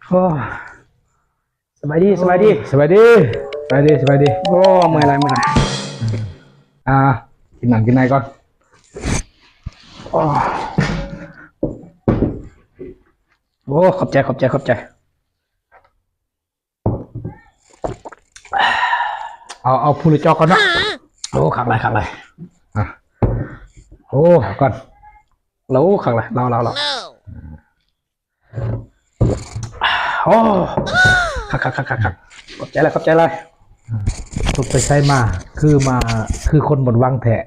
ໂອ້ ສະບາຍດີ ສະບາຍດີ ສະບາຍດີ ສະບາຍດີ ສະບາຍດີ. ໂອ້ ເມື່ອຍຫຼາຍ ເມື່ອຍຫຼາຍ. ອ່າ ກິນນ້ຳກິນໃນກ່ອນ. ໂອ້ ໂອ້ ຂອບໃຈ ຂອບໃຈ ຂອບໃຈ. ເອົາ ເອົາຜູ້ລະຈອກກ່ອນເນາະ. ໂອ້ ຄັກຫຼາຍ ຄັກຫຼາຍ. ອ່ະ ໂອ້ ເອົາກ່ອນ. ໂອ້ ຄັກຫຼາຍ ລາວ ລາວ ລາວ. ໂອ້ ຄັກ ຄັກ ຄັກ ຄັກ ຄັກ. ຂອບໃຈຫຼາຍ ຂອບໃຈຫຼາຍ. ຕົກໄປໃສມາ ຄືມາ ຄືຄົນໝົດຫວັງແທ້.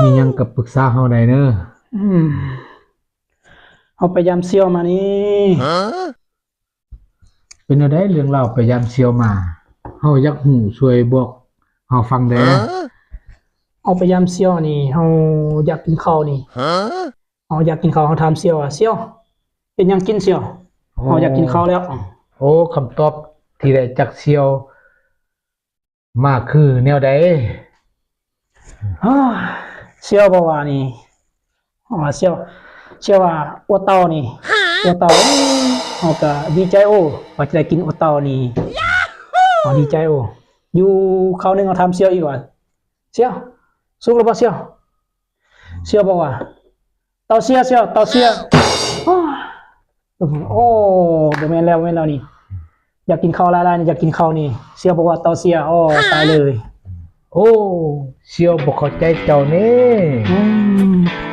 ມີຫຍັງກໍປຶກສາເຮົາໄດ້ເນີ. ອືມ ເຮົາໄປຢາມສ່ຽວມານີ້. ເປັນແນວໃດເລື່ອງລາວໄປຢາມສ່ຽວມາ? ເຮົາຢາກຮູ້ ຊ່ວຍບອກເຮົາຟັງແດ່. ເຮົາໄປຢາມສ່ຽວນີ້ ເຮົາຢາກກິນເຂົ້ານີ້. ເຮົາຢາກກິນເຂົ້າ ເຮົາຖາມສ່ຽວວ່າ ສ່ຽວ ເຮັດຫຍັງກິນສ່ຽວ? ເຮົາຢາກກິນເຂົ້າແລ້ວ. ໂອ້ ຄຳຕອບທີ່ໄດ້ຈາກສ່ຽວມາຄືແນວໃດ? ສ່ຽວບອກວ່ານີ້ ເຮົາວ່າສ່ຽວ ສ່ຽວວ່າ ອົດເຕົານີ້ ອົດເຕົາ. ເຮົາກໍດີໃຈ ໂອ້ ວ່າຈະໄດ້ກິນອົດເຕົານີ້. ເຮົາດີໃຈ ໂອ້. ຢູ່ຄາວໜຶ່ງ ເຮົາຖາມສ່ຽວອີກວ່າ ສ່ຽວ ສຸກແລ້ວບໍ່ສ່ຽວ? ສ່ຽວບອກວ່າ ເຕົາເສຍ ສ່ຽວ ເຕົາເສຍ. ໂອ້ ໂອ້ ບໍ່ແມ່ນແລ້ວ ບໍ່ແມ່ນແລ້ວນີ້. ຢາກກິນເຂົ້າຫຼາຍໆນີ້ ຢາກກິນເຂົ້ານີ້. ສ່ຽວບອກວ່າ ເຕົາເສຍ. ໂອ້ ຕາຍເລີຍ. ໂອ້ ສ່ຽວບໍ່ເຂົ້າໃຈເຈົ້ານີ້. ອືມ